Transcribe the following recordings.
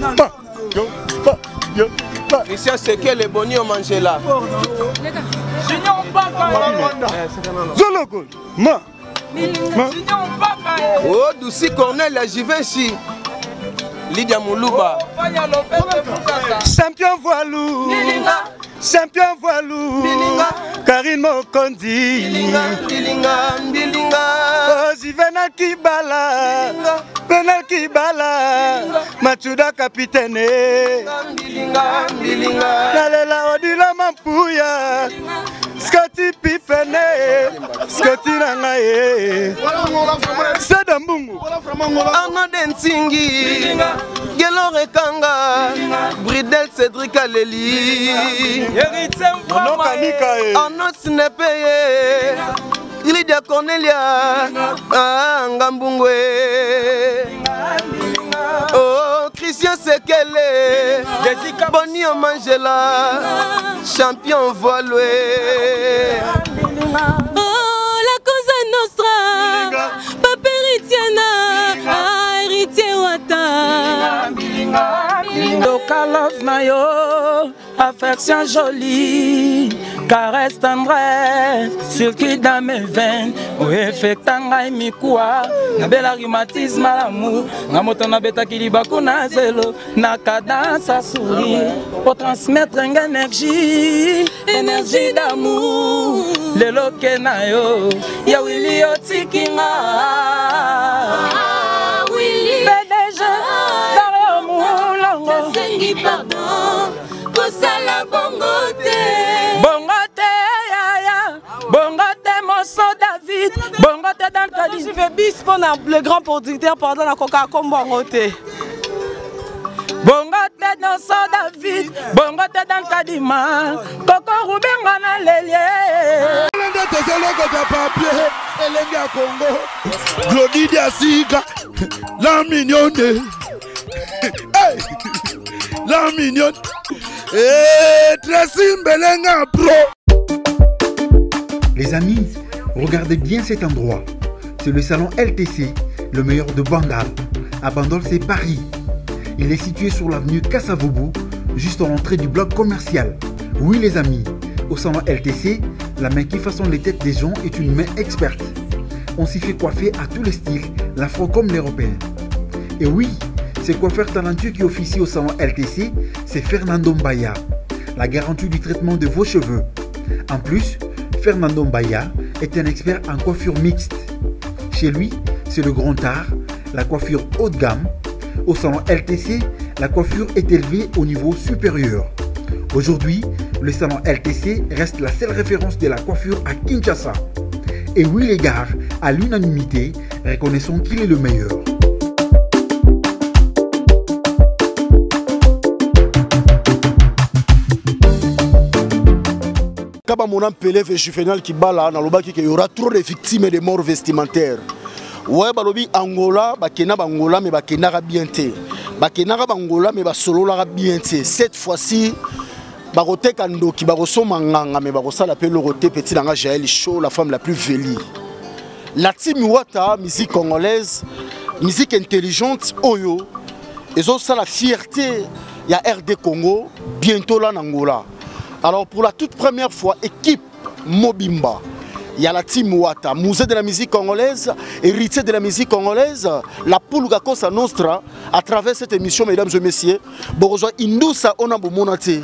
Pa, yo, pa, yo, pa. Christian Sekele Bonio Mangela. Zoloko, ma. Ma. Oh, Dusi Cornel ya Givenchy. Lydia Muluba. Champion Voilou. Champion Voilou. Karine Mokonzi. Mbilinga, mbilinga. Oh, Juvenal Kibala. Penal Kibala. Machuda capitaine. Mbilinga, mbilinga. Nalela Odila Mampuya. Scotty Pifene. Scotty na ngai ye. Seda Mbungu. Arnaud Dentingi. Gelor Ekanga. Bridel Cédric Aleli. Nokanika ye. Arnaud Sinepeye. Lydia Cornelia. Ah, Ngambungwe. Oh, Christian Sekele. Bonnie Mangela. Champion Voiloué. Oh, la Cosa Nostra, Papa Héritiana, ah, Héritier Wata. Ndoka love na yo, affection jolie, caresse tendresse, circuit dans mes veines, oefekta ngai mikuwa, nabela rhumatisme à l'amour, nga moto nabetaki libaku na zelo, na cadence à sourire, po transmettre nga énergie, énergie d'amour, lelo ke na yo, ya wili otiki nga. Ah, Willy, PDG, Dario Moulongo. nasengi pardon, kosala bongo te. Bongo te yaya, bongo te moso David, bongo te dans le Je vais bis pour le grand producteur pendant la coca kombo te. Bongo te noso David, bongo te dans Kadima, koko rubenga na lelie. nde tozolokota papier elenge ya Congo Glodi Diasika la mignonne hey! La mignonne hey, Tracy Mbelenga pro. Les amis, regardez bien cet endroit. C'est le salon LTC, le meilleur de Bandal. À Bandol, c'est Paris. Il est situé sur l'avenue Kasavubu, juste à l'entrée du bloc commercial. Oui les amis, au salon LTC, la main qui façonne les têtes des gens est une main experte. On s'y fait coiffer à tous les styles, l'afro comme l'européen. Et oui, ce coiffeur talentueux qui officie au salon LTC, c'est Fernando Mbaya, la garantie du traitement de vos cheveux. En plus, Fernando Mbaya est un expert en coiffure mixte. Chez lui, c'est le grand art, la coiffure haut de gamme. Au salon LTC, la coiffure est élevée au niveau supérieur. Aujourd'hui, le salon LTC reste la seule référence de la coiffure à Kinshasa. Et oui les gars, à l'unanimité, reconnaissons qu'il est le meilleur. Kaba mona Peleve Juvenal Kibala nalobaki que y aura trop de victimes et de morts vestimentaires. Ouais balobi Angola bakenda bangola mais bakendaka bien te. Bakendaka bangola mais basololaka bien te. Cette fois-ci bakoteka ndoki bakosoma nganga mais bakosala pe eloko te. Petit nanga Jaël Show, la femme la plus velie. La team Wata, musique congolaise, musique intelligente oyo ezosala fierté ya RD Congo bientôt là en Angola. Alors pour la toute première fois, équipe Mobimba, il y a la team Wata, musée de la musique congolaise, héritier de la musique congolaise, la Pulga Cosa Nostra, à travers cette émission, mesdames et messieurs, Borozo Indusa Onambo Monate,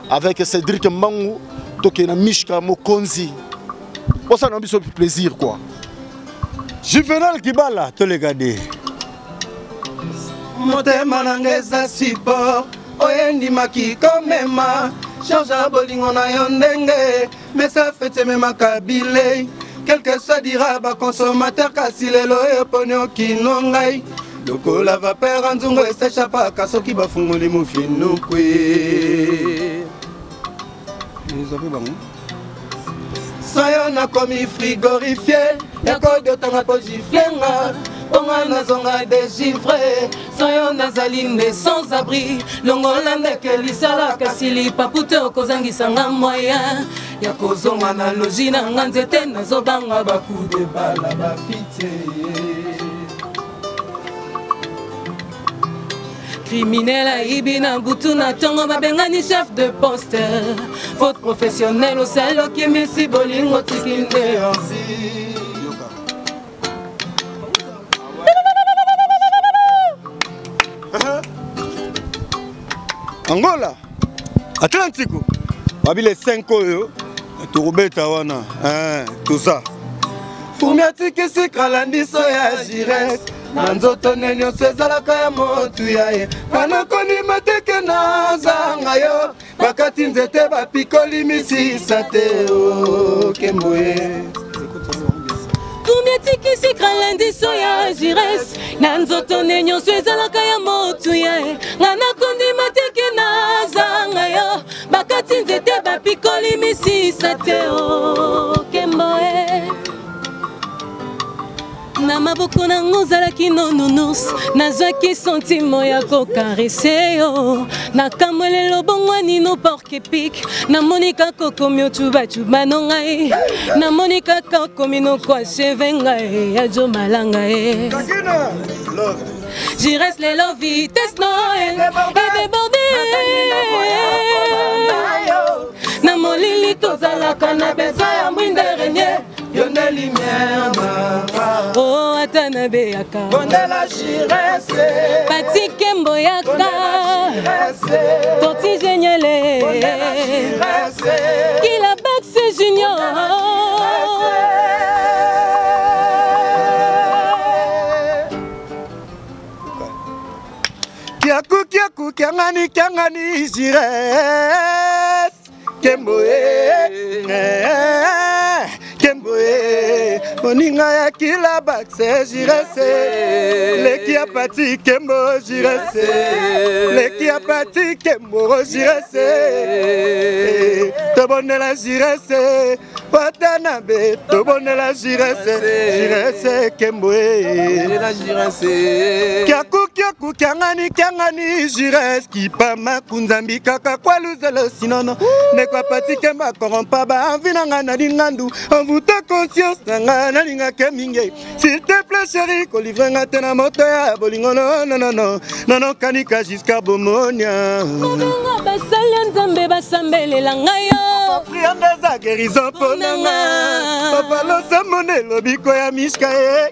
avec Cédric Mbangu, Tokena Mishka Mokonzi. Pour ça, on a eu plaisir, quoi. Juvenal Kibala, toleka de. Motema nanga eza support oyo endimaki komema charge ya bolingo na yo ndenge mesa fete ememaka bilei quelque soit dira baconsommateur kasi lelo oyo eponi okino ngai lokola vapeur ya nzungu esechapaka soki bafungoli mofinukwi. Sayo nakomi frigorifie yakodotanga kojiflenga mponga nazonga dégivre Sayo nazali nde sans abri longola ndeke lisala kasi lipapu te okozangisa nga moyen ya kozonga na logi na nga nzete nazobanga bakude bala bafite. Criminel ayibi na butu na ntongo babengani chef de poste. Faute professionnelle osali okimisi bolingo tiki nde Angola Atlantico babi le 5 oyo tokobeta wana toza Fumi atikisi kalandiso ya Jires na nzoto ne nyonso ezalaka ya motuya ye panakondima teke nazanga yo bakati nzete bapikoli misisa te okembo ye Fumi atikisi kalandiso ya Jires na nzoto ne nyonso ezalaka ya motuya ye nga nakondima teke nazanga yo bakati nzete bapikoli misisa te okembo e na maboko nango ozalaki nononos nazwaki sentiment ya kokarese yo nakamwe lelo bongwani no porke pik namoni kaka okomi ocubacuba no ngai namoni kaka okomi nokoacheve ngai ya jo malanga e Jires lelo vitesse Noël edeborde na molili tozalaka na besoin ya mwinda renie yo nde lumière oh ata nabeyaka bondela jirese pati kembo yaka torti géniale kila baxe junior Kiaku kiaku kiangani kiangani jires kembo e kembo e moninga ya kila bakse jirese leki ya pati kembo jirese leki ya pati kembo jirese tobondela jirese Watanabe tobondela jirese jirese kembo e kiaku kiaku kiangani kiangani jires kipama kunzambi kaka kwaluzelo sinono ndeko apati kemba korompa baanvi na ngai nali ngandu envoute conscience na ngai nalingake mingi s'il te plaît chéri kolivre nga te na moto ya bolingo nononono nono kanika jusqu'à bomonia Babenga basali ya nzambe basambelela ngai yo priande eza guérison mpo na nga papa losambo nde lobiko ya mishka ye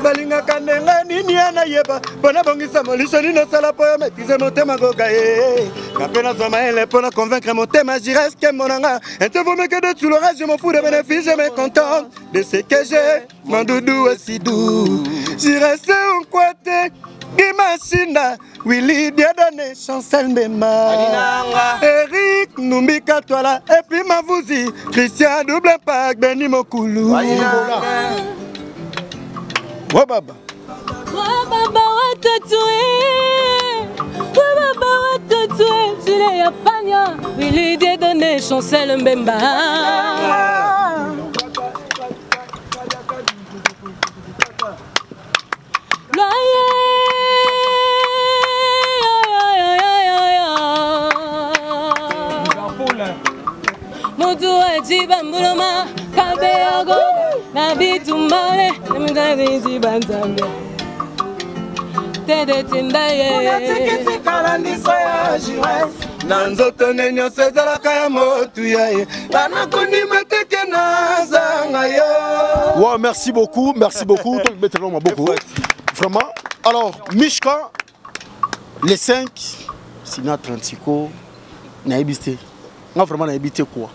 balingaka ndenge nini ya nayeba mpo nabongisa moliso nini osala mpo yo maîtrise motema koka ye nga mpe nazwa mayele mpo na convaincre motema jires kembo na nga intevomeke de tout le reste je m'en fous de bénéfice je me contente de ce que j'ai mon doudou est si doux jires onkwate Gimashinda, Willy Diadone, Chancel Mbemba, Eric Numbi Katwala, et puis Mavouzi, Christian Double Pack, Benny Mokulu. Wa baba. Wa baba watatue Wa baba watatue Gilet ya panya Willy Dieudonné Chancel Mbemba Mutu ajiba mbuluma kabeyago na bitumbale namizaziba nzambe tede tinda ye kalandiso ya jires na nzoto ne nyonso ezalaka ya motuya ye banakondima teke nazanga yo Ouais, merci beaucoup, merci beaucoup. Toi, mettez-le beaucoup. Vraiment. Alors, Mishka, les 5, Sina Atlantico, nayebi te. Nga vraiment nayebi te quoi.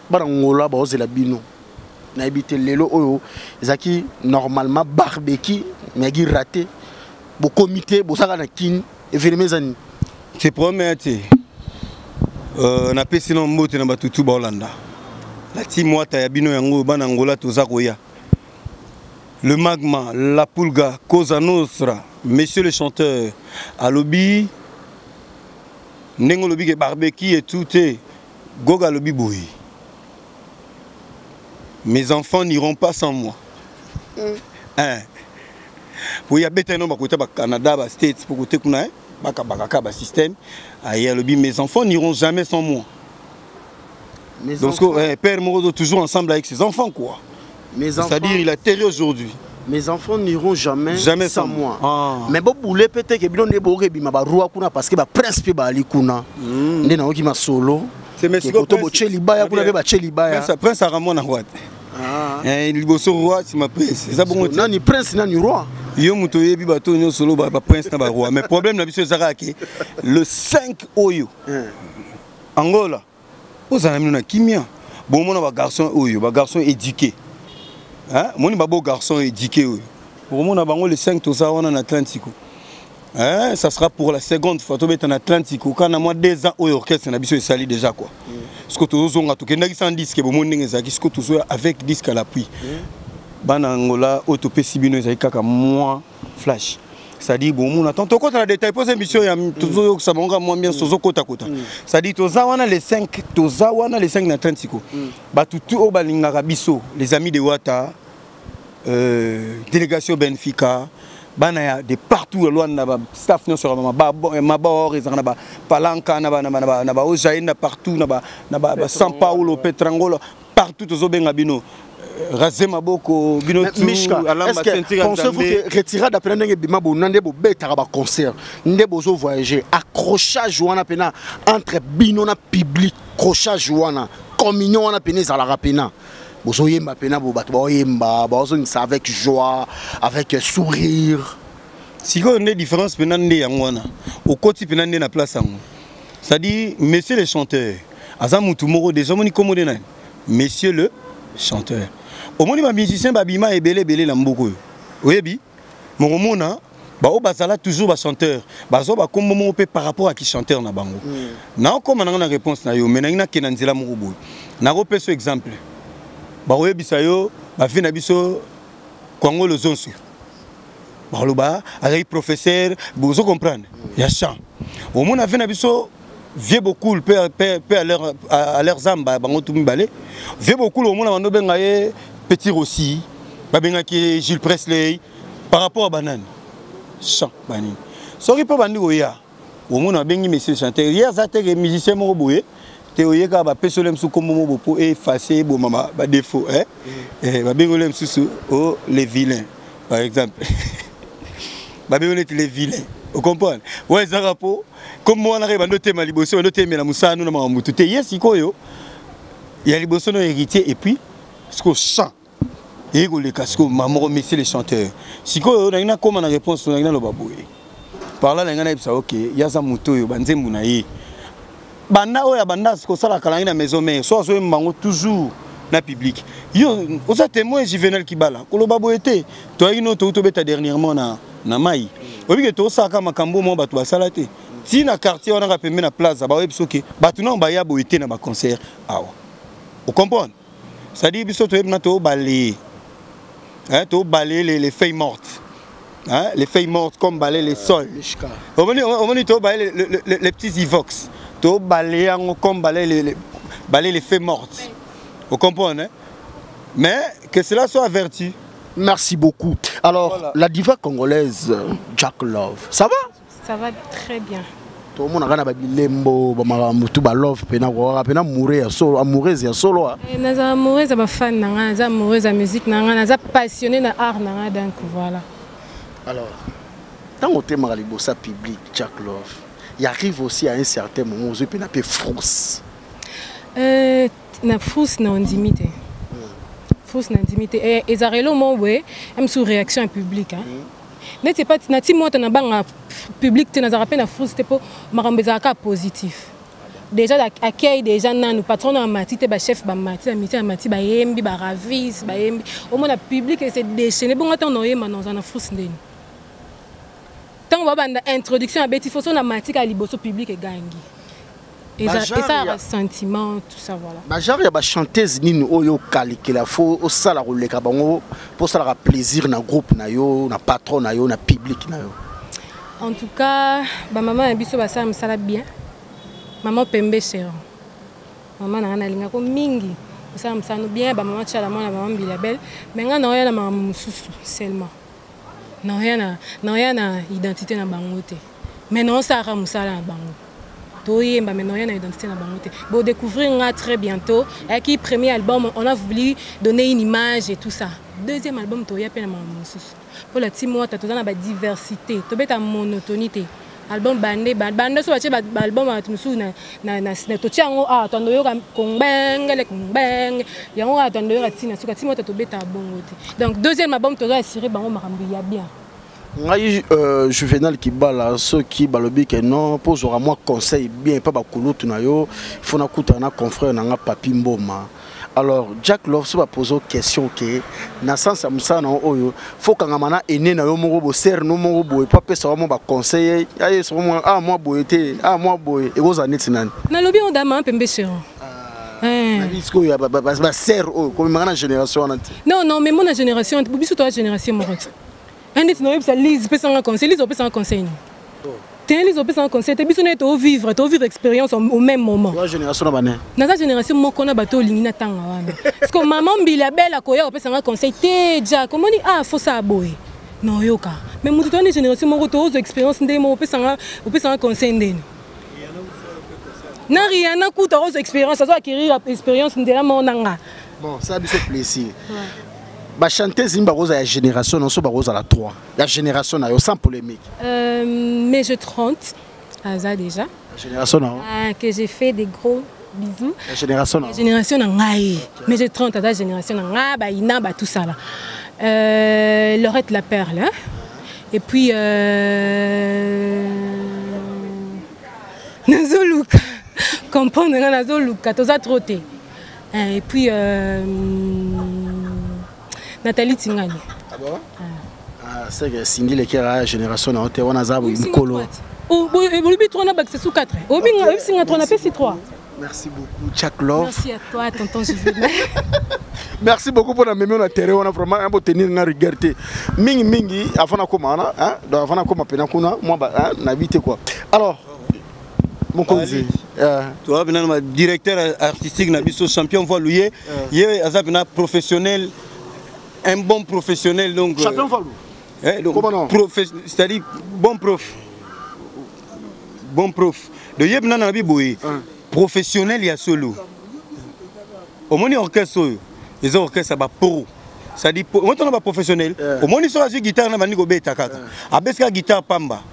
Bana Ngola baozela bino. Nayebi te lelo oyo ezalaki normalement barbecue mais ezalaki raté. Bokomi te, bozalaka na Kin, événement eza nini? C'est premier te. Napesi na mbote na bato tu baolanda. La team Wata ya bino yango bana Angola toza koya. Le magma, la pulga, Cosa Nostra, monsieur le chanteur, alobi ndenge olobi ke barbecue et tout te, Goga alobi boye. Mes enfants n'iront pas sans moi. Hein. Po ya beta no bakota ba Canada, ba States, po kote kuna hein, baka bakaka ba système. Aye alobi mes enfants n'iront jamais sans moi. Mes Donc, enfants, eh, père Morodo toujours ensemble avec ses enfants quoi. Mes C'est-à-dire enfants. il atterrit aujourd'hui. Mes enfants n'iront jamais, jamais sans moi. Ah. Mais boboule mpe te ke bino nde boyoka ebima baroi kuna parce que baprince mpe baali kuna. Nde nayoki masolo. Koto botie libaya kuna mpe batie libaya. Prince akamona roi te. Ah. Eh, liboso roi nsima prince eza bongo nani prince nani roi yo moto oyebi bato oyo nyonso oloba baprince na baroi mais problème na biso eza kaka ke le 5 oyo eh. Angola ozala bino na kimia bomona ba garçon oyo ba garçon éduqué hein moni ba beau garçon éduqué oyo okomona bango le 5 toza wana na Atlantico hein ça sera pour la seconde fois tobeta na Atlantico kana mwa 2 ans oyo orchestre na biso esali déjà quoi mm. ce que tozozonga tokendaki sans disque bomoni ndenge ezalaki ce que tozoya avec disque à l'appui mm. bana Angola oyo topesi bino ezali kaka mwa flash c'est-à-dire bomona tant tokota na détail mpo émission ya tozoyokisa bango kaka mwa ambiance tozokotakota c'est-à-dire toza wana les 5 toza wana les 5 na 30 siko bato tu oyo balingaka biso les amis de wata euh, délégation benfica bana ya de partout ya lwanda ba staff nyonso ya mabor ezalaka na bapalanka na baojaye na partout na ba san paulo petrangola partout tozobenga bino euh, raze maboko bino tout alamba ceinture pensez-vous que retirada pena ndenge bima bona nde bobetaka ba concert nde bozo voyager accrochage wana pena entre bino na public accrochage wana communion wana pena ezalaka pena bozoyemba pena bo bato baoyemba baozongisa avec joie avec sourire sikoyo nde différence pena nde yango wana okoti pena nde na place yango c'est-à-dire monsieur le chanteur aza mutu moko déjà omoni kombo nde nani monsieur le chanteur omoni bamusicien babima ebele ebele na mboka oyo oyebi mokomona baoyo bazala toujours bachanteur bazwa bakombo moko mpe par rapport ya kichanteur na bango mm. naokóma nanga na réponse na yo me nangi nakende na nzela moko boye nakopesa exemple bakoyebisa yo bavi na biso kwango lozonso baloba azalaki professeur bozo comprendre ya chant omona ve na biso vieux bokul mpe à leur zamba bango tu mibale vieux bokul omona bando benga ye petit rossi babengaki ye gilles presley par rapport à banani chant banini soki mpe bandi koya omona babengi monsieur chanteur ye aza teke musicien moko boye te oye kaka bapesi ole mosusu nkombo moko mpo efface eboma badéfaut eh? mm. eh, babengi ole mosusu o oh, les vilains par exemple babengi neti les vilains ocomprendre oyo ezaka mpo nkombo wana kaka ebandi otema liboso ebandi otemela mosala no na makambo motu te ye sikoyo ya liboso no héritier et puis sikoyo chant eye koleka sikoyo ma moko monsieur le chanteur sikoyo nangi nakóma na réponse nangi naloba boye par là nangi nayebisa oke ye aza moto oyo banzembo na ye banda oyo abanda kosala kala nangi na maison mère so azoyemba yango toujours na public yo oza témoin juvenal kibala koloba boye te toyaki no touti tobeta dernièrement na, na mai oyebi ke tosalaka makambo mwa bato basala te ti na quartier wana kaka pembe na plaza baoyebi soki bato nao baya boye te na baconcert awa ocomprendre c'est-à-dire biso toyebi na tobalaye hein, tobalaye les, les feuilles mortes hein, les feuilles mortes comme balayer les sols omoni omoni tobalaye les, les, les, les petits ivox tobalaye yango comme balayer les, les, balayer les feuilles mortes vous comprenez hein? mais que cela soit averti. Merci beaucoup. Alors, voilà. La diva congolaise, Jack Love, ça va? Ça va très bien. Tomonaka na babilembo bamakambo tu balove mpena kokaka mpena amoureux ya solo amoureuse ya solo. Eh, naza amoureuse ya bafan na ngai, naza amoureuse ya musique na ngai, naza passionné na art na ngai, donc voilà. Alors ntango otemaka liboso ya public Jack Love, il arrive aussi à un certain moment ozwi mpena mpe frousse. Euh, na frousse na ondimi te frousse na ndimi te eh, ezalaka elo moko boye mosusu réaction ya public hein. mm. Neti epa na ti moto na banga public te nazalaka mpe na frousse te mpo makambo ezalaka positif déjà accueil déjà nanu patron na mati te bachef bamati na miti na mati bayembi baravis bayembi omona public ese déchaîné bongo ntango naoyemba naoza na frousse ndeni ntango babanda introduction abeti foso na mati kaka liboso public egangi esalaka sentiment tout ça voilà bagenre ya bachanteuse nini oyo okalikela fo osala koleka bango mpo osalaka plaisir na groupe na yo na patron na yo na public na yo? En tout cas bamama na biso basala mosala bien. Mama Pembe Cheron, mama na ngai nalingako mingi kosala mosala no bien, bamama Tiala mwana, mama Mbilabel, mais ngai naoya na makambo mosusu seulement naoya na identité na bango te, mais naosalaka mosala na bango. Toyemba mais noya na identité na bango te. Bo découvrir nga très bientôt. Ayaki premier album, on a voulu donner une image et tout ça. Deuxième album toya pe na makambo mosusu. Mpo la team Wata toza na ba diversité, tobeta monotonie te. Album bande bande so batie ba album ya bato mosusu na na na totie yango awa toando yoka kongbengele kongbenge yango kaka toando yoka ntina suka team Wata tobeta bongo te. Donc deuxième album toza assurer bango makambo ya bien. Ngai Juvenal Kibala soki balobi ke non mpo ozwaka mwa conseil bien epa bakulutu na yo, fo nakutana na confrère na nga Papi Mboma. Alors Jack Love, so bapose question ke na sens ya mosala na yo oyo fo kangama na ene na yo moko bosere no moko boye mpo apesa yo mwa baconseil aye soko mwa ah mwa boye te ah mwa boye ekozala neti nani? Nalobi yango dama pembe seron. Sikoyo basere oyo komemaka na génération wana te. Non non, mais mona génération biso toya génération moko te. Ndeti naoyebisa Lise pesanga conseil, Lise opesanga conseil nini? Te, Lise opesanga conseil te, biso nde tovivre tovivre expérience au même moment. Génération na bane naza génération moko na bato olingi na ntanga wana parce que mama Mbila Bele akoya opesanga conseil te. Jack omoni ah fosa boye naoyoka, mais moto toani génération moko tozwa expérience ndenge moko opesanga opesanga conseil ndeni na Riana kuta ozwa expérience, azo acquérir expérience nzela moko na nga. Bon, ça biso plaisir. Bachanteuse nini bakozala ya génération na so bakozala 3 ya génération na yo sans polémique? Mais je 30 aza déjà génération na yo. Ah, que j'ai fait des gros bisous. Ya génération na yo. Génération na ngai. Mais j'ai 30 aza génération na ngai, baina ba tout ça là. Laurette la Perle, hein? Et puis nazoluka comprendre nga, nazoluka toza trop te. Et puis Nathalie Tingani. Ah bon? Ah, c'est que Cindy Lekera génération na te wana za mukolo. Oh, bolobi 3 na bakisa sous 4. Obinga obisinga 3 na pesi 3. Merci beaucoup Jack Love. Merci à toi tonton Juvenal. Merci beaucoup pour la mémoire na terrain, on a vraiment un beau tenir na rigueur te. Mingi mingi avant na koma na hein, donc avant na koma pena kuna moi ba hein, na habité quoi. Alors mokonzi toza mpena na directeur artistique na biso champion Voilu, ye ye aza mpena professionnel, un bon professionnel donc. Champion Voilu. Eh, donc, prof, c'est-à-dire bon prof, bon prof de ye mpena na bi boye professionnel ya solo. Omoni orchestre oyo eza orchestre ya bapro, c'est-à-dire omoni baprofessionnel, omoni soki azwi guitare na bandi kobeta kaka, abesi kaka guitare pamba,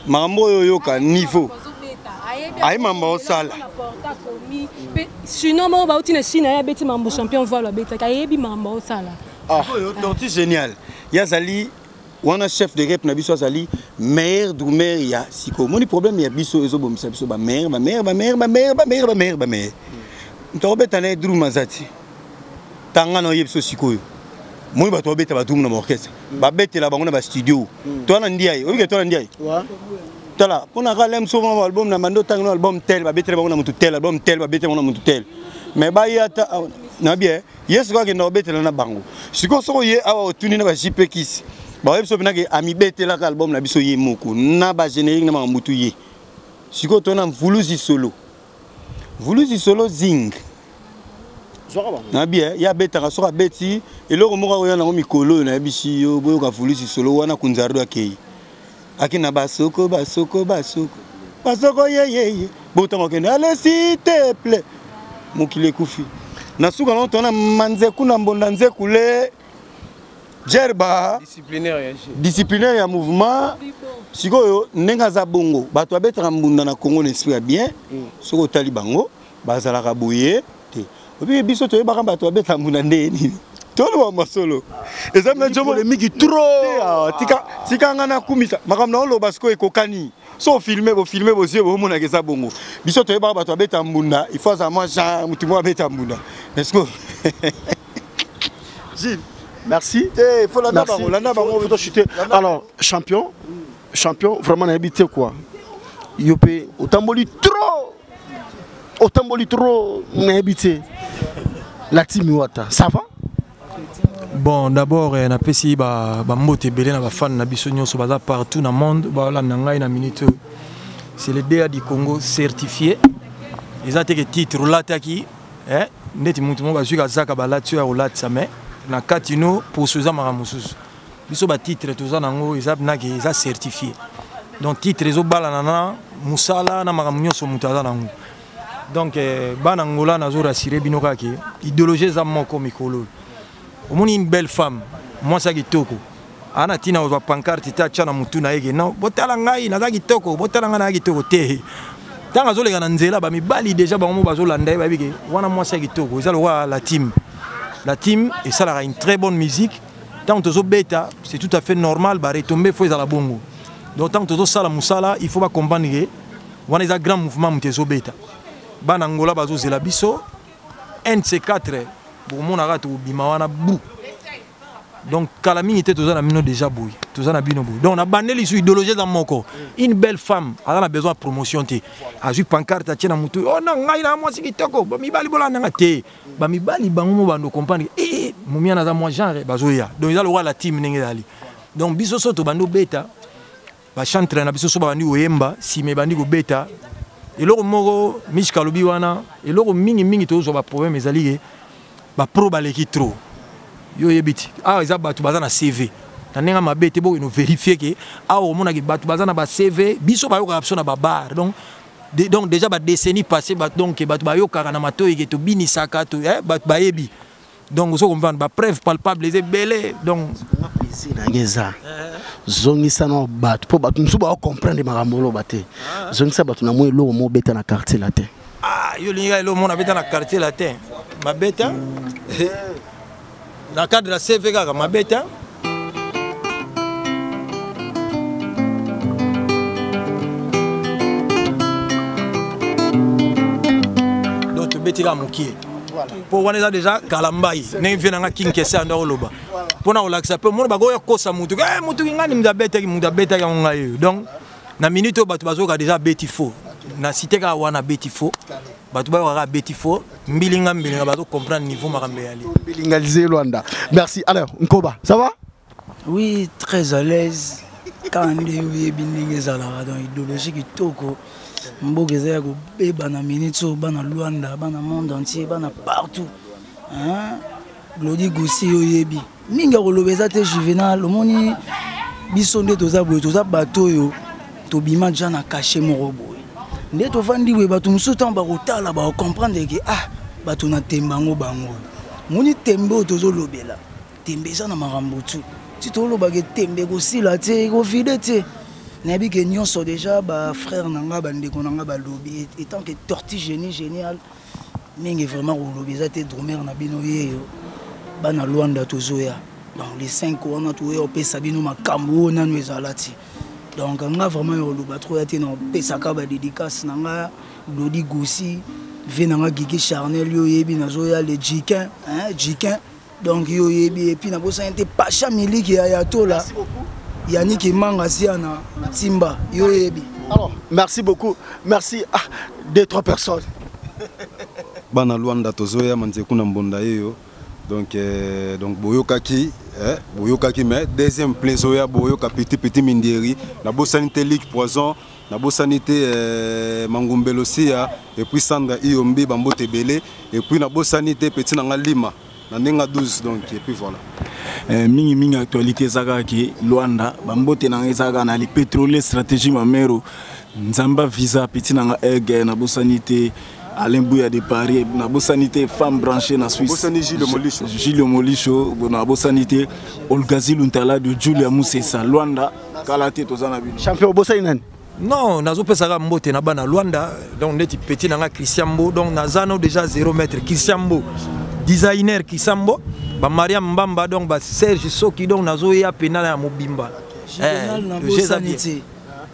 makambo oyo oyoka niveau aye mamba osala. Chinois moko bauti na Chine aye abeti mambo, champion Voile abetaki, ayebi mambo osala. Oyo tortue génial ye azali wana chef de rep na biso, azali meilleur drummer ya sikoyo. Omoni problème ya biso ezobomisa biso, bameilleur bameilleur bameilleur bameilleur bameilleur bameilleur bameilleur, moto akobeta na ye drum aza ti tanga na oyebi biso sikoyo. Moni bato babeta badrum na baorchestre, babetela bango na bastudio to wana ndiaye oyebike to wana ndiaye tala mpo na kala mosu mona album na bando otanga na album tel babetela bango na motu tel, album tel babetela bango na motu tel, mais baye ata na bien ye sikoyo akenda kobetela na bango. Sikoyo soko ye awa otuni na baJP Kisi, baoyebi biso mpenake amibetelaka album na biso ye moko na bagénérique na makambo tu ye. Sikoyo tona Mvuluzi solo, Mvuluzi solo zing nayebi ye abetaka. Soki abeti eloko moko akoya nango mikolo oyo nayebisi yo, boyoka Mvuluzi solo wana kunzardo akei ake na basoko basoko basoko basoko yeyeye botango akende ale s'il te plaît mokili ekufi na suka nango tona manzeku na mbonda nzeku le jerba disciplinaire ya mouvement. Sikoyo ndenge aza bongo, bato babetaka mbunda na Congo na esprit ya bien. Soki otali bango bazalaka boye te, obi biso toyebaka bato babetaka mbunda nde nini, toloba masolo eza polémique trop. Tika tika nga nakumisa makambo na oloba. Sikoyo ekokani so ofilme bofilme bozie bomonaka eza bongo. Biso toyebaka bato babeta mbunda, il faut azala mwa genre motu moko abeta mbunda, mais sikoyo Gilles, merci. Eh, faut landa bango, landa bango. Faut chuter. Alors, champion, champion, vraiment nayebi te quoi. Yo pe otamboli trop. Otamboli trop, nayebi te. La team Wata, ça va? Bon, d'abord napesi bambote ebele na bafan na biso nyonso baza partout na monde balanda ngai na minute oyo. C'est le DA du Congo certifié. Eza te ke titre olataki eh, ndeti motu moko bazwi kazaka balati oyo ya kolatisa, mais na kati no poso eza makambo mosusu. Biso batitre toza nango eza nake eza certifié, donc titre ezobalana na mosala na makambo nyonso moto aza nango. Donc eh, bana Angola nazo rassurer bino kaka ke idéologie eza moko mikolo oyo. Omoni une belle femme, mwasi ya kitoko, aza na ntina kozwa pancarte te atya na motu na ye ke non, botala ngai naza kitoko, botala ngai naza kitoko te. Ntango azoleka na nzela, bamibali deja bango moko bazolanda ye, bayebi ke wana mwasi ya kitoko. Eza lokola la team. La team esalaka une très bonne musique. Ntango tozobeta, c'est tout à fait normal, ba retomber faut ezala bongo. Donc ntango tozosala mosala, il faut ba comprendre ke wana eza grand mouvement moto ezobeta. Bana Angola bazozela biso NC4, bokomonaka tokobima wana bu. Donc kala mingi te toza na bino déjà boye, toza na bino boye. Donc na bandeli su idéologie eza moko. Une belle femme aza na besoin ya promotion te. Azwi pancarte atie na mutu, oh non, ngai na mwasi kitoko, ba mibali bolanda nga te. Ba mibali bango mo bando comprendre eh, eh, momia naza mwa genre bazoya. Donc eza lokola la team ndenge ezali. Donc biso so tobandi obeta ba chantre na biso so babandi koyemba, sima ebandi kobeta. Eloko moko Mishka alobi wana, eloko mingi mingi tozwa ba problème ezali ke ba pro baleki trop. Yo oyebi ti awa eza bato baza na CV na ndenge mabe te, bokende verifier ke awa omonaki bato baza na ba CV, biso bayokaka biso na ba bar. Donc de, donc déjà ba décennie passée ba, donc bato bayokaka na matoyi ke tobinisaka to, eh, bato bayebi. Donc ozo comprendre ba preuve palpable eza ebele. Donc plaisir na ngai eza zongisa na bato mpo bato mosusu bao comprendre makambo oloba te. Zongisa bato na mwa eloko moko obeta na quartier latin. Ah, yo olingi kaka eloko moko nabeta na quartier latin, mabeta na cadre ya CV kaka mabeta. Donc tobeti kaka mokie mpo wana eza deja kalambai ndenge vie nanga King Kese anda oloba mpo na kolakisa mpe omona bakoya kosa motu eh, motu ngani moto abetaki moto abetaki yango ngai oyo. Donc na minute oyo bato bazoyoka deja abeti faux na cité kaka wana abeti faux, bato bayokaka abeti faux mbilinga mbilinga bazo comprendre niveau makambo eyali. Mbilinga Lisée Luanda. Merci. Alors Nkoba, ça va? Oui, très à l'aise. Kaka nde oyebi ndenge ezalaka, donc idéologie kitoko. Mboka eza ya kobeba na minute oyo, bana Luanda, bana monde entier, bana partout. Hein? Glody Goussi oyebi. Mingi ya koloba eza te Juvenal, omoni biso nde toza boye, toza bato oyo tobima ja na cachet moko boye. Nde tovandi boye, bato mosusu ntango bakotala bakocomprendre ke ah, bato na tembe yango bango. Moni tembe oyo tozolobela, tembe eza na makambo tu. Ti tolobaka tembe ekosila te, ekovide te. Nayebi ke nyonso déjà ba frère na nga, bandeko na nga balobi, étant que tortue génie génial, mingi vraiment koloba eza te. Drummer na bino yeyo, bana Luanda tozoya. Donc les 5 wana toya opesa bino makambo oyo nanu ezala ti. Donc nga vraiment ya koloba trop ya te, na opesaka ba dédicace na nga Glody Goussi, vie na nga Gigi Charnel, yo oyebi nazoya le Jikin, hein, Jikin. Donc yo oyebi, et puis nabosani te Pacha Miliki ya Yatola, Yannick Manga Siana Timba, yo oyebi. Alors, merci beaucoup. Merci à deux, trois personnes. Bana Luanda tozoya manzeku na mbonda yeyo. Donc donc boyokaki, eh, boyokaki mais deuxième plein zoya boyoka petit petit mindieri na bosani te Ligue Poison, na bosani te Mangumbelo Sia et puis Sandra Iyombi bambote belé et puis na bosani te petit nanga Lima na ndenga 12 donc et puis voilà. Mingi mingi actualité ezaka ke Luanda bambote nanga ezaka na les pétroliers stratégie mamero Nzamba visa petit nanga egg na bosani te Alain Bouya de Paris, na bosani te femme branchée na Suisse. Bosani Gilles Molisho. Gilles Molisho, na bosani te Olgazi Luntala de Julia Musesa Luanda kala te toza na bino. Champion bosani nani? Non, nazo pesa ka mbote na bana Luanda, donc neti petit nanga Christian Mbo, donc nazano déjà 0 mètre Christian Mbo, designer Christian Mbo, ba Mariam Mbamba donc ba Serge Soki donc nazo ya pena ya mobimba. Juvenal na bosani te.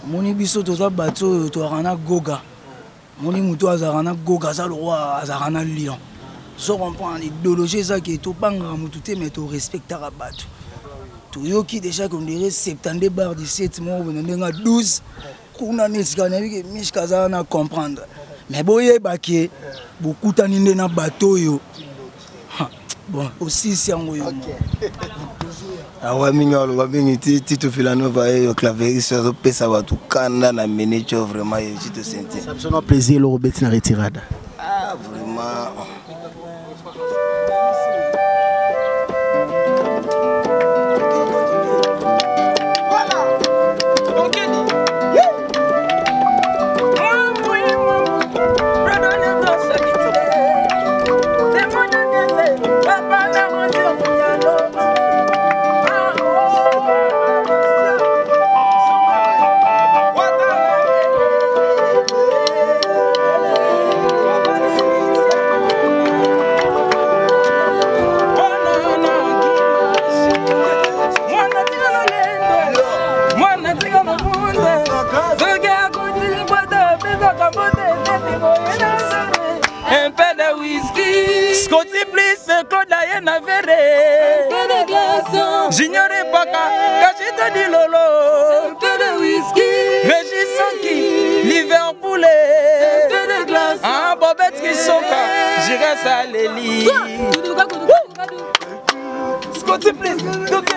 Moni biso toza bato oyo toyaka na Goga. Moni moto azalaka na Goga, aza lokola azalaka na Lion. So comprendre idéologie eza ke tobangaka motu te mais torespectaka bato. Toyoki déjà qu'on dirait 72 bar 17 moko boye na ndenge ya 12 kuna nde esika nayebi ke Mishka aza na comprendre. Mais boyeba ke bokutani nde na bato oyo. Ha, bon, osisi yango yo moko. Awa mingi aloba mingi ti Tito Villanova eyo claveriste azopesa bato kanda na minute oyo vraiment ye Tito Sente. Ça biso na plaisir eloko obeti na retirada. Ah vraiment. whisky. Scotty Bliss, Claude aye na verre. Un peu de glaçon. Junior Epaka, Kachito di Lolo. Un peu de whisky. Régis Sanki, Liverpool. Un peu de glaçon. Ah, Bobette Kisoka, J'irai Saleli. Scotty Bliss, ok.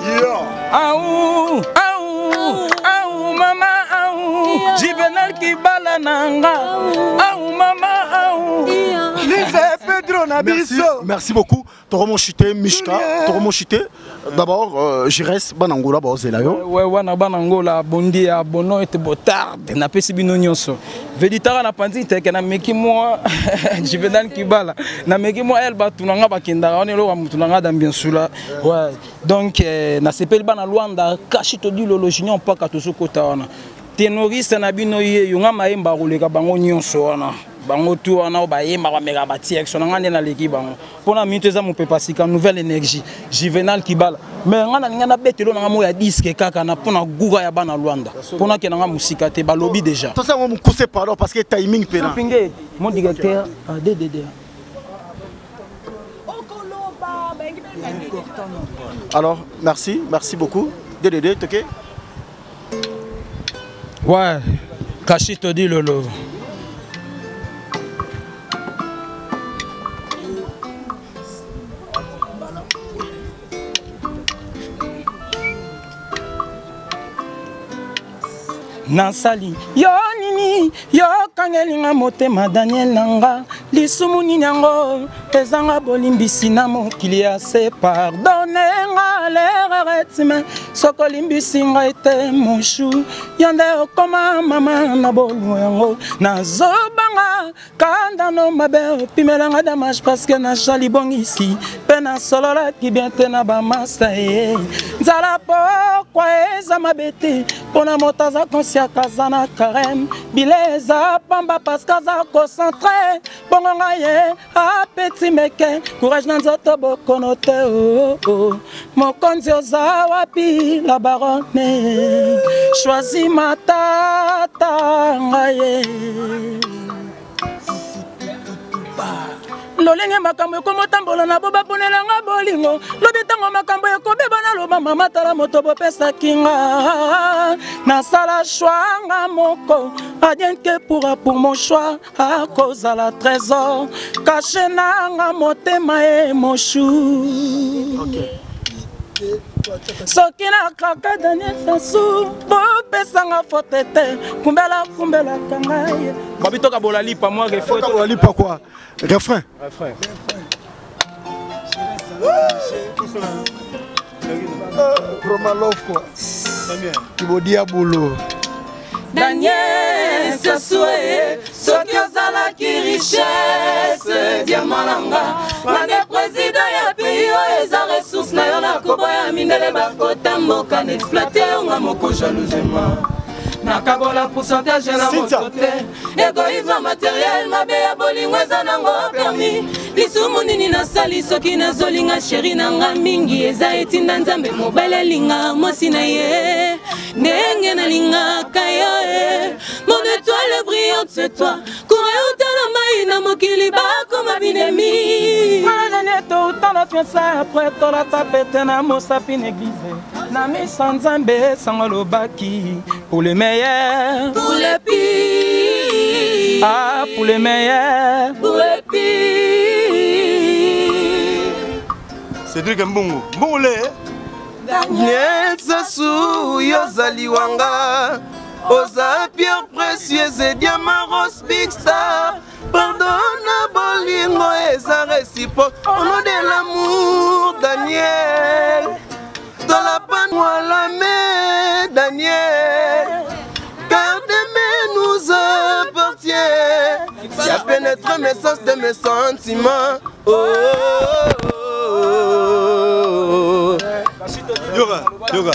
Yeah. Aou, aou, aou, mama, aou. Juvenal Kibala nanga. Aou, mama, aou. Lise Pedro na Merci, merci beaucoup. Toromo chité Mishka, Toromo chité. D'abord, Jires Banangola baozela yo. Ouais, wana banangola bondi ya bono ete botarde napesi bino nyonso veditaka na panzi teke nameki mwa Juvenal Kibala nameki mwa el bato na nga bakendaka wana eloko ya motu na nga dambiensula ouais. Donc nasepeli bana Luanda kashi todi lolo junior mpaka tozokota wana tenoriste na bino ye yo nga mayemba koleka bango nyonso wana bango tu wana oyo bayemba bameka batirection na nga nde naleki bango mpona minute eza mopepa sika nouvelle énergie Juvenal Kibala mais nga nalinga nabetelo na nga moyo ya disque kaka na mpona guga ya bana Luanda mpona akenda nga mosika te balobi déjà Tosa ngo mukuse pardon parce que timing pena. Pinge mon directeur DDD. Alors, merci, merci beaucoup. DDD, ok? Ouais, Kachito dit lolo. Nasali yo nini yo kangelinga motema Daniel nanga lisumu nini yango ezanga bolimbisi na mokili ya se pardonne nga l'erreur soki olimbisi ngai te moshu yo nde okoma mama na bolingo yango nazobanga kanda no mabe opimelanga damage parce que nasali bongisi mpe nasololaki bien te na bamasta ye nzala pokwa eza mabe te mpona moto aza conscient aza na carême bile eza pamba parce que aza concentré bongo ngai ye apeti meke courage na nzoto bokono te oh, oh. Mokonzi oza wapi la baronne choisi matata ngai ye lolenge makambo ekomotambola na bo baponelanga bolingo lobi ntango makambo ekobeba naloba mama tala moto bopesaki nga nasala choix nga moko adien ke pourra pour mon choix akozala trésor caché nanga motema e moshu. Soki nakraka Daniel Sassou bopesanga faute te kumbela kumbelaka ngai babi tokabola lipa mwa refrain Tokabola lipa quoi? Refrain. Refrain. Romalov quoi. Kibodia boulot. Daniel Sassou soki ozalaki richesse diamant nanga bande président ya pays oyo eza ressource na yo nakoboya mindele bakota mboka na exploite yonga moko jalousement nakabola pourcentage na moto te égoïsme matériel mabe ya bolingo eza nango permis lisumu nini nasali soki nazolinga sheri nanga mingi eza etinda nzambe mobali alinga mwasi na ye ndenge nalingaka yo mon étoile brillante c'est toi courant utala mai na mokili bakoma binemi touta na fiança après tolata pete na mosapi na église na misa nzambe sango alobaki pour le meilleur pour le pire ah pour le meilleur pour le pire Cédric Mbongo Mbongo le Daniel Sassou yozali wanga oza pierre précieuse diamant rose big star pardonne bolingo eza réciproque au nom de l'amour Daniel dans la panne la main Daniel car demain nous appartient si à pénétrer mes sens de mes sentiments oh, oh, oh, oh. Yoga, yoga.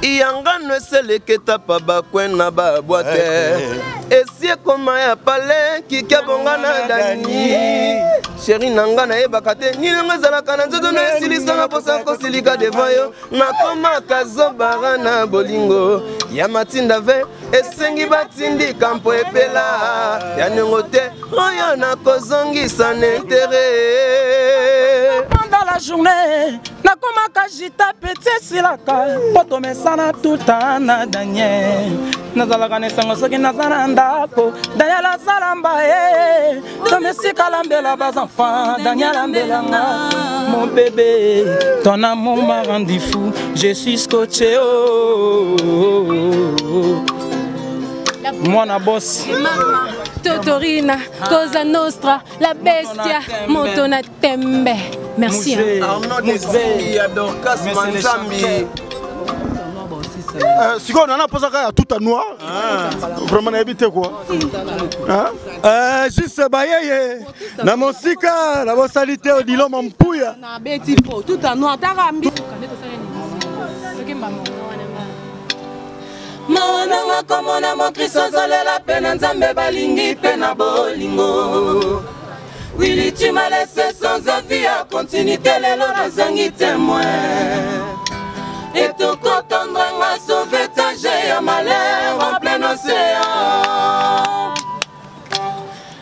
Iyangano eseleketa pa bakwe na babwate esi ekoma ya pale kiki abonga na dani sheri na nga nayebaka te nini yango ezalaka na nzoto na esilisanga mposa kosilika devant yo nakomaka zobara na bolingo ya matinda ve Esengi batindika mpo epela ya niongo te oyo nakozongisa na intere. Pendant la journée nakomaka jita peti esilaka mpo tomesana tuta na Daniel. Nazalaka na esengo soki naza na ndako. Daniel asalamba ye tomesika lambela bazenfant. Daniel ambelanga mon bébé, ton amour m'a rendu fou, je suis scotché. Oh, oh, oh, oh. Mwana boss Totorina, Cosa Nostra, la bestia, moto na tembe. Merci. Hein. Arnaud Desimbi ya Dorcas Manzambi. Sikoyo nana mposaka ya tout à noir, vraiment nayebi te quoi. Juste bayeye na mosika nabosali te Odilo Mampuya. Nabeti fo tout à noir taka mbi. Mawa nanga komona mokristo azolela mpe na Nzambe balingi mpe na bolingo. Willy, tu m'as laissé sans avis ya continuité, lelo nazangi témoin. Etokotondra nga sauvetage ya malheur en plein océan.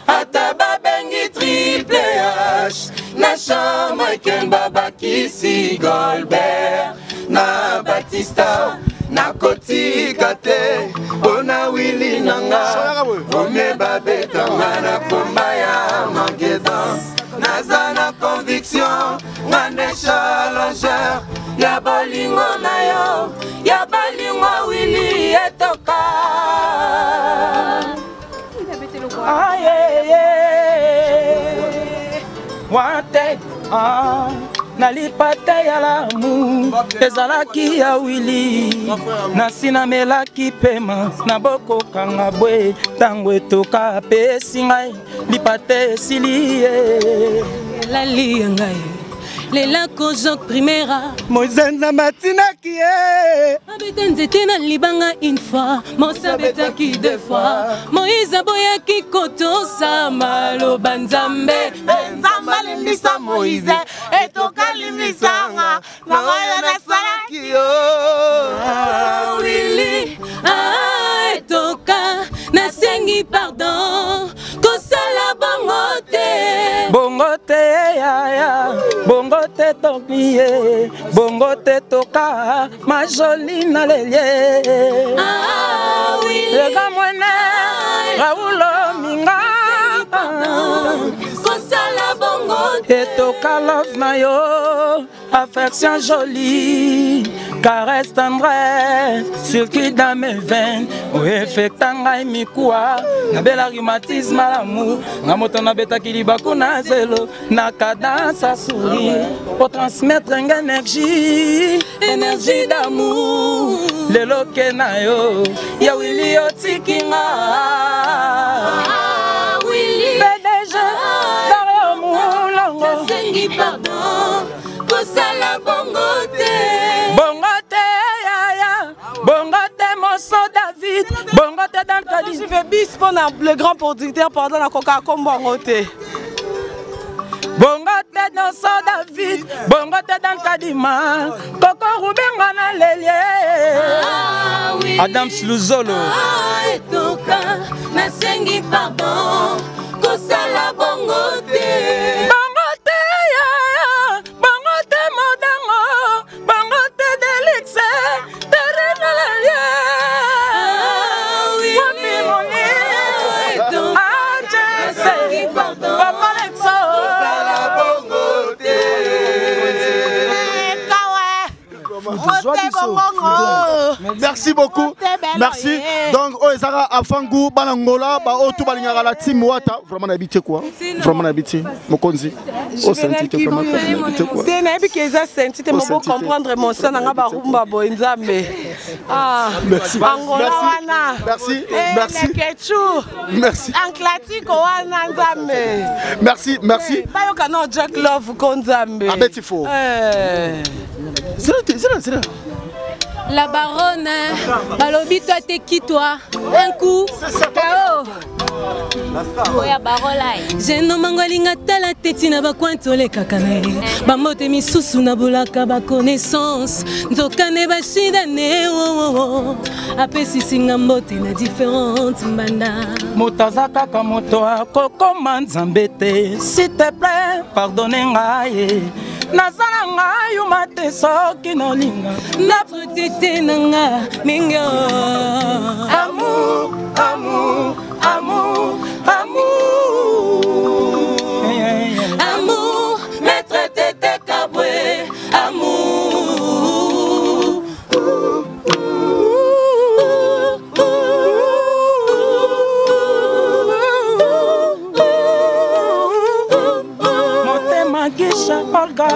Ata babengi Triple H na chambre Kemba, bakisi Goldberg na Batista, nakotika te mpona Wili nanga omie babetanga na komba ya Magedon. Naza na conviction nga nde challenger ya bolingo na yo, ya bolingo Wili etoka. Wanted, ah, na lipata ya lamu ezalaki ya Wili, nasi namelaki pema na bokokanga bwe ntango etoka apesi ngai lipata esili ye. Elali ya ngai lela kozok primera. Moise Nzambe atinaki ye abeta nzete na libanga une fois, Mose abetaki deux fois, Moïse aboyaki kotosa maloba Nzambe. Nzambe alimbisa Moïse, etoka limbisanga na oyo nasalaki yo. Wili, ah, etoka nasengi pardon, kosala bongo te. Bongo te yaya, bongo te toklie, bongo te toka majoli na lelie. Ah, Wili. Lega mwene Raulo minga, kosala bongo te. Etoka love na yo, affection jolie, caresse tendresse, circuit dans mes veines, oefekta ngai mikuwa, nabela rhumatisme à l'amour, nga moto nabetaki libaku na zelo, na cadence à sourire, po transmettre nga énergie, énergie d'amour, lelo ke na yo, ya Wili otiki nga. Ah, Wili. PDG, Dario Moulongo. Nasengi pardon, kosala bongo te. Bongo te yaya, bongo te moso David, bongo te dans le Je vais bis mpona le grand producteur, pardon, nakoka kombo yango te. Bongo te noso David, bongo te dans Kadima, Koko Rubenga na lelie. Ah, Wili. Adams Luzolo. Ah, etoka nasengi pardon, kosala bongo te. Bongo te yaya, bongo te modango, bongo te delixe, terena lelie. Ah, Wili. Wapi moni? Etoka Ah, Jesse. nasengi pardon, Papa Lexo. Kosala bongo te. Merci beaucoup, merci. Donc oyo ezaka afangu bana Ngola baoyo tu balingaka la team Wata, vraiment nayebi te quoi, vraiment nayebi te mokonzi osenti te, vraiment nayebi te quoi. Te, nayebi ke eza senti te mo Osenti te. bocomprendre mosa na nga barumba boye Nzambe. Ah, Merci. Angola Merci. wana. Merci. Eh, Merci. Lekechu. Merci. Anklatiko wana Nzambe. Merci, merci. Eh, bayoka no Jack Love ko Nzambe. Abeti fo. Eh. Zela te, zela, zela. La baronne, balobi toi t'es qui toi? Un coup, KO. Jeno mango alinga tala te ntina bakwante olekaka na ye bambote misusu na bolaka baconnaissance nzokande bashidane wowowo apesisinga mbote na différente mbanda. Moto aza kaka moto akokoma nzambe te, s'il te plaît pardonne ngai, naza na ngai yuma te soki nolinga maître tete na nga mingi. Amour, amour, amour, amour. Amour, maître tete kabwe, amour. Motema gisha Olga.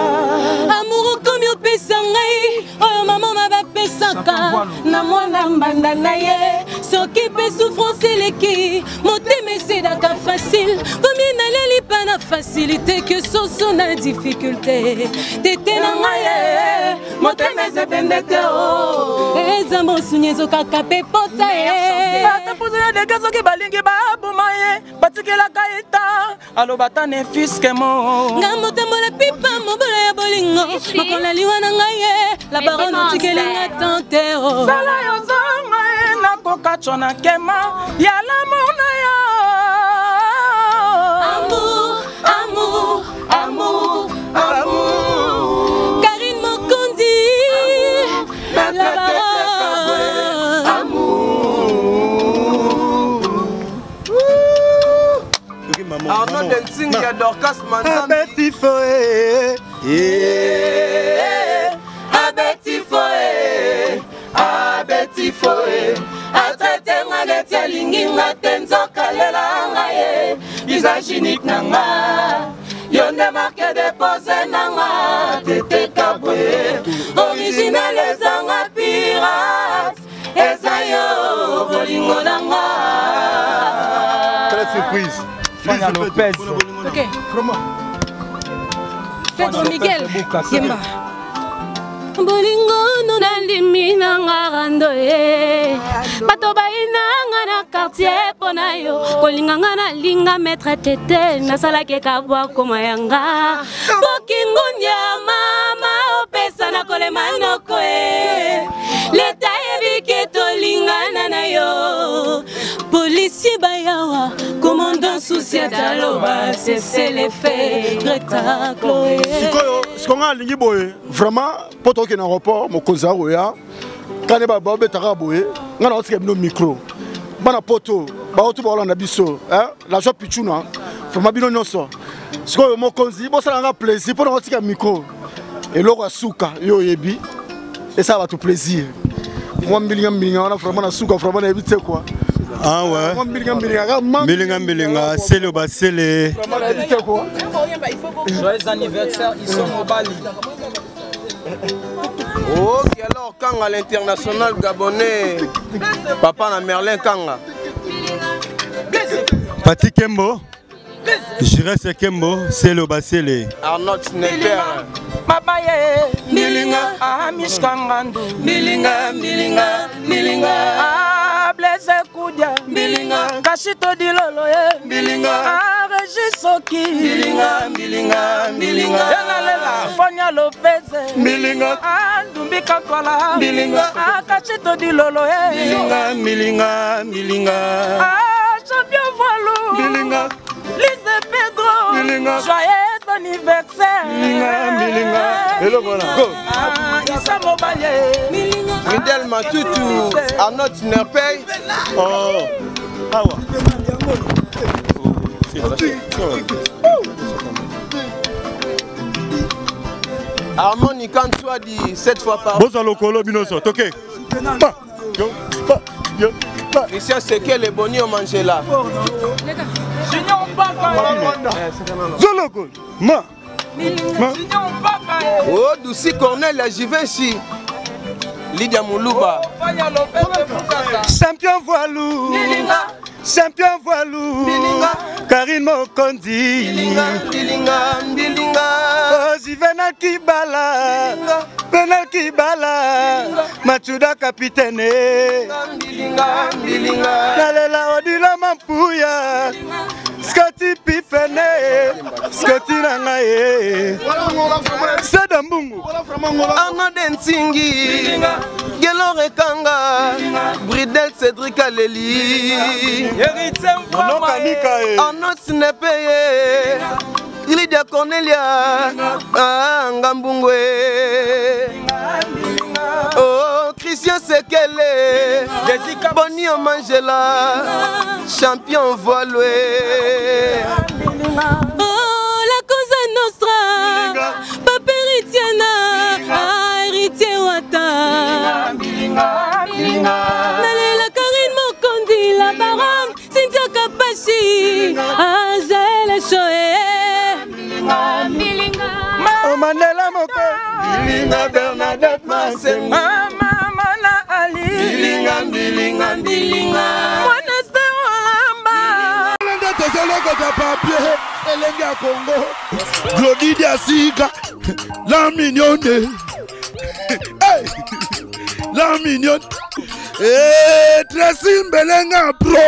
Amour okomi opesa ngai oyo mama ma bapesaka na mwana mbanda na ye, soki mpe souffrance eleki motema esedaka facile, komi naleli mpa na facilité ke soso na difficulté tete na ngai ye motema ezepende te o eza mosuni ezokaka mpe pota ye. Ata mposa ya dege soki balingi baboma ye, batikelaka ye ta aloba ta ne fiske mo. Nga motambola pipa mobola ya bolingo mokola liwa na ngai ye la baronne otikelinga tante o. Sala yo zonga ye nakokatwa na kema ya lamour na yo. Amour, amour, amour, amour. Karine Mokondi, la baronne. Arnaud Densing ya Dorcas Manzambi. Abeti foe. Abeti foe, abeti foe, atraite nga neti alingi nga te, nzoka lela nga ye visage unique na nga, yo nde marke depose na nga tete kabwe original ezanga pirate, eza yo bolingo na nga. Très surprise. Fania Lopez. Ok. Pedro Miguel Yemba. Bolingo no nandimi nanga rando ye bato bayinanga na quartier mpo na yo kolinga nga nalinga maître tete nasalaki ekabwa koma yanga bokingunya mama opesa na kolema noko e leta yebiki tolingana na yo policier bayawa commandant susi taloba cessez les faits Greta Chloé. Sikoyo sikoyo nga alingi boye vraiment mpo tokokende na aéroport mokonzi akoya kane babetaka boye nga na otika bino micro bana poto baoto baolanda biso la joie pichuna vraiment bino nyonso sikoyo mokonzi bosala nga plaisir mpo na otika micro eloko ya suka yo oyebi esala bato plaisir mwa mbilinga mbilinga wana vraiment na suka vraiment nayebi te quoi. Ah ouais. Mwa mbilinga mbilinga kaka mbilinga mbilinga sele basele. Vraiment nayebi te quoi. Joyeux anniversaire, ils sont mobali. Ok, alors Kanga l'international gabonais, papa na Merlin Kanga. Pati Kembo, Jiresse Kembo, Selo Basele. Arnold Sniper. Papa ye Mbilinga. Ah Mishka Ngandu. Mbilinga, mbilinga, mbilinga. Ah Blaise Koudia. Mbilinga. Kashito Dilolo ye. Mbilinga. Ah Régis Soki. Mbilinga, mbilinga, mbilinga. Yenalela Fonya Lopez. Mbilinga. Ah Ndumbi Kakwala. Mbilinga. Ah Kashito Dilolo ye. Mbilinga, mbilinga, mbilinga. Ah Champion Voilou. Mbilinga. Lise Pedro. Mbilinga. Joyeux anniversaire. Mbilinga, mbilinga. Eloko wana. Go. Ah Issa Mobaye. Fidel Matutu, Arnold Sniper. Oh. Awa. Armand Nikantuadi, 7 fois par Bozwa lokolo bino nyonso. Toke. Pa. Yo. Pa. Yo. Pa. Christian Sekele Boni Omangela. Junior Paka. Zoloko. Ma. Ma. Junior Paka. Oh, Doucy Cornel ya Givenchy. Lydia Moulouba. Fanya Lopez Bukasa. Champion Voilou. Mbilinga. Champion Voilou. Mbilinga. Karine Mokondi. Mbilinga, mbilinga, mbilinga. Oh, Juvenal Kibala. Penal Kibala. Machuda capitaine. Mbilinga, mbilinga. Nalela Odila Mampuya. na ngai eh. Seda Mbungu. Arnaud Dentingi, Gelor Ekanga, Bridel Cédric Aleli, Arnaud Sinepeye, Lydia Cornelia, ah, Ngambungwe. Oh, Christian Sekele, Bonnie Mangela, champion voilé. Oh, la Cosa Nostra, Papa Héritiana, ah, Héritier Wata. Nalela Karine Mokondi, la baronne, Cynthia Kapashi, ah, Jaël Choé. Mandela Moko, Bilinga Bernadette Masengo, Mama na Ali, Bilinga Bilinga Bilinga, Mwana Olamba. Nde tozolokota papier elenge ya Congo Glodi Diasika la mignonne hey! La mignonne. Hey, Tracy Mbelenga pro.